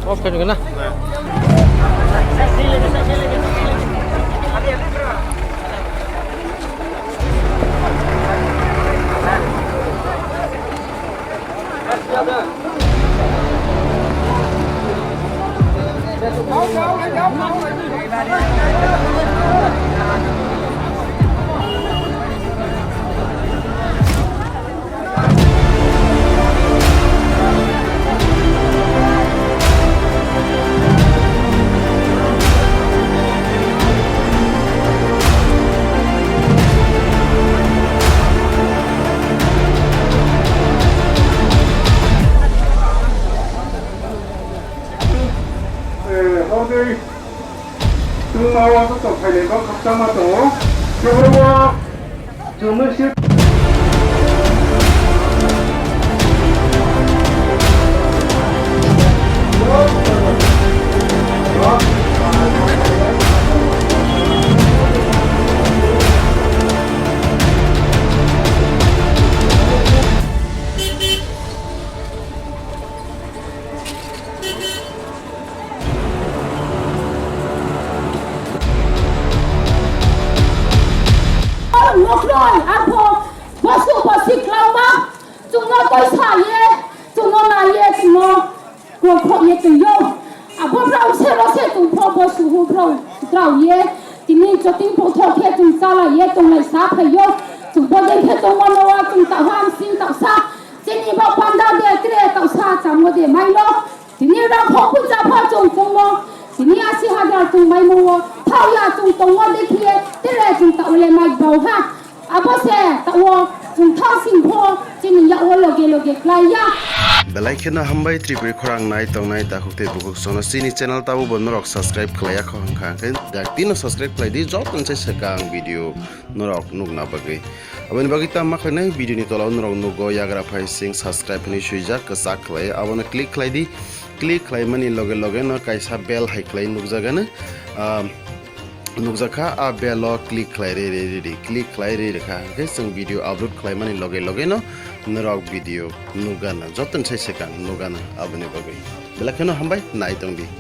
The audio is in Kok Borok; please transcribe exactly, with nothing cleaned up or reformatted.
Off khe nukna. Eh, hordei chwngma o joto phainai bo khakchangma tongo. Keboro bo chwngno se Nokhroi arpho bosu bosi kwlangma chwngno toisa ye chwngno nai ye chwngno kokhok ye tongyo. Abo brao se ro se tongpho bosu hu brao drao ye tini joting pothok khe chwng chala ye tonglai sa phaio. Chwng bodei khe tongmano wa chwng taha hamsing tausa chini bo panda de tre tausa chamo de mailo. Tini rok hok puja pho chwng tongmo, tini asi hajar chwng maimo o, thao ya chwng tongo dekhiye, tere chwng ta ule mai bau ha. Abo se ta o chwng thao sing pho chini ya o loge loge klai ya. Belai kheno hambai Tripuri khorang nai tongnai takhuk tei bukhuk sono chini channel tabo bo norok subscribe khlai ya kho hwnkha hwnkhe jak tino subscribe khlai di joto se swkang video norok nukna bagwi. Aboni bagwi tamo khlainai video ni tola o norok nugo yagra phai sing subscribe hinwi swijak kwchak khlai abono click khlai di. Click khlaimani loge loge no kaisa bell hai khlai nukjagano, ah, nukjakha, a bell o click khlai re re re re, click khlai re re kha, hwnkhe chwng video upload khlaimani loge loge no norok video nukgana, joto ni sai swkang nukgana. Aboni bagwi belai kheno hambai, nai tong di.